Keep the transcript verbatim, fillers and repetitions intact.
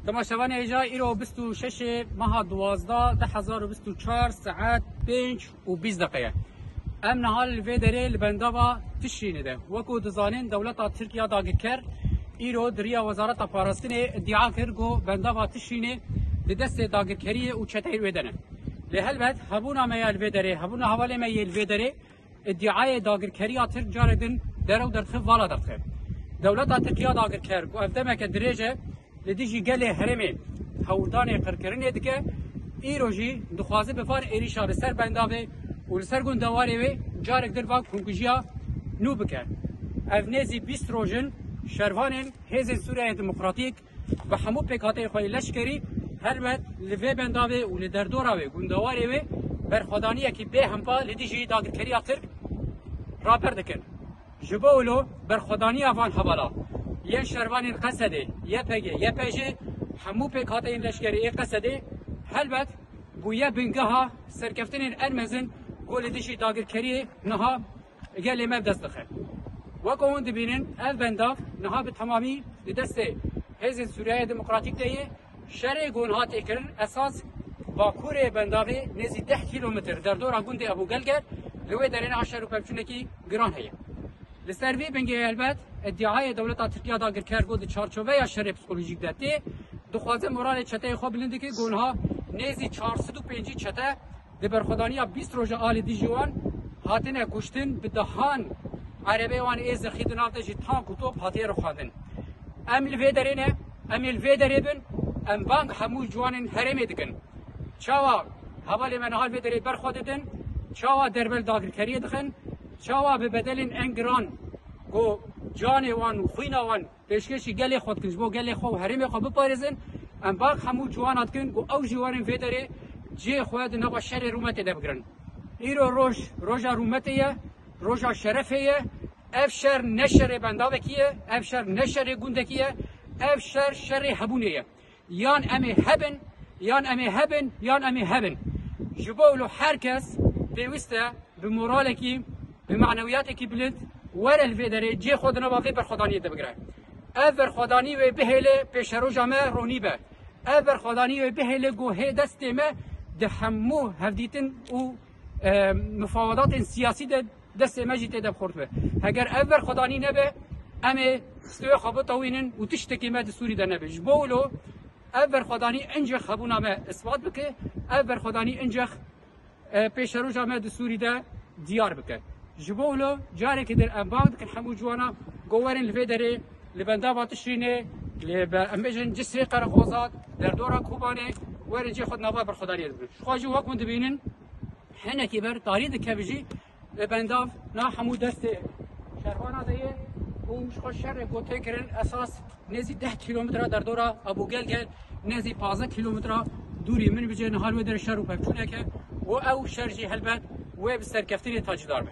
Temaşevanê hêja, îro bîst û şeş meha duwazdeh du hezar û bîst û çar, saet pênc û bîst deqe ye. Em niha li vê derê li bendava Tişrînê de. Wekû dizanin, dewleta Tirk ya dagirker îro di riya Wezareta Parastinê îdia kir ku bendava Tişrînê di destê dagirkeriyê û çeteyên wê de ne. Lê helbet hebûna me ya li vê derê, hebûna hevalê me yê li vê derê, îdiayê dagirkeriya Tirk carek din derew derdixe, vala derdixe. Dewleta Tirk ya dagirker ku ev demeke dirêj e li dijî gelê herêmê hewldanê qirkirinê dike, îro jî dixwaze bi van êrîşa li ser bendavê û li ser gundewarê wê carek din van komkujiya nû bike. Ev nêzî bîst roj in şervanên Hêzên Sûriyeyê Demokratîk bi hemû pêkhateyên xwe yê leşkerî helbet li vê bendavê û li derdora wê, gundewarê wê, berxwedaniyekî bêhempa li dijî dagirkeriya Tirk raber dikin. Ji bo wilo berxwedaniya van hevala yên şervanên Qesedê, Y P G, Y P J, hemû pêkhateyên leşkerî ê Qesedê helbet bûye bingeha serkeftinên en mezin ku li dijî dagirkeriyê niha gelê me bi dest dixe. Wek hûn dibînin, ev bendav niha bi temamî di destê Hêzên Sûriyeyê Demokratîk de ye. Şerê ku niha tê kirin, esas bakurê bendavê nêzî deh kîlometr derdora gundê Ebû Gelgel, li wê derê niha şer û pevçûnekî giran heye. Li ser vî bingê helbet îdiayê dewleta Tirk ya dagirker ku di çarçoveya şerê psîkolojîk de tê, dixwaze moralê çeteyê xwe bilind dike ku niha nêzî çar sed û pêncî çete di berxwedaniya bîst roja a li dijî wan hatine kuştin, bi dehan erebeyê wan ê zexî di nav de jî tank û top hatiye rûxandin. Em li vê derê ne, em ê li vê derê bin, em bang hemû ciwanên herêmê dikin. Çawa hevalê me niha li vê derê ber xwe didin, çawa derbe li dagirkeriyê dixin, çawa bi bedelên en giran ku canê wan û xwîna wan pêşkêşî gelê xwe dikin, ji bo gelê xwe û herêmê xwe biparêzin, em bang hemû ciwana dikin ku ew jî werin vê derê cihê xwe di nava şerê rûmetê de bigirin. Îro roj, roja rûmetê ye, roja şerefê ye. Ev şer ne şerê bendavekî ye, ev şer ne şerê gundekî ye, ev şer şerê hebûnê ye. Yan em ê hebin, yan em ê hebin, yan em ê hebin. Ji bo wilo her kes pêwîst e bi moralekî, bi manewiyatekî bilind were li vê derê cihê xwe di nava vê berxwedaniyê de bigire. Ev berxwedanî wê bihêle pêşeroja me ronî be. Ev berxwedanî wê bihêle ku hê destê me di hemû hevdîtin û, e, mifawedatên siyasî de destê me jî tê de bi xurt be. Heger ev berxwedanî nebe, em ê stûyê xwe bitewînin û tiştekî me di Sûrî de nebe. Ji bo wilo ev berxwedanî incix hebûna me isbat bike, ev berxwedanî incix, e, pêşeroja me di Sûrî de diyar bike. Ji bo wilo carekî din em bang dikin hemû ciwana ku werin li vê derê, li bendava Tişrînê, li be-, em bêjin Cisrê Qereqozat, derdora Kobanê, werin cihê xwe di nava berxwedaniyê de bibin. Ji xwe jî wek hûn dibînin, hinekî ber tarî dikeve jî, li bendav na hemû destê şervana de ye û ji xwe şerê ku tê kirin esas nêzî deh kîlometre derdora Ebû Gelgel, nêzî pazdeh kîlometre dûrî min bicê niha li wê derê şer û pevçûnek e û ew şer jî helbet wê bi serkeftinê taçdar be.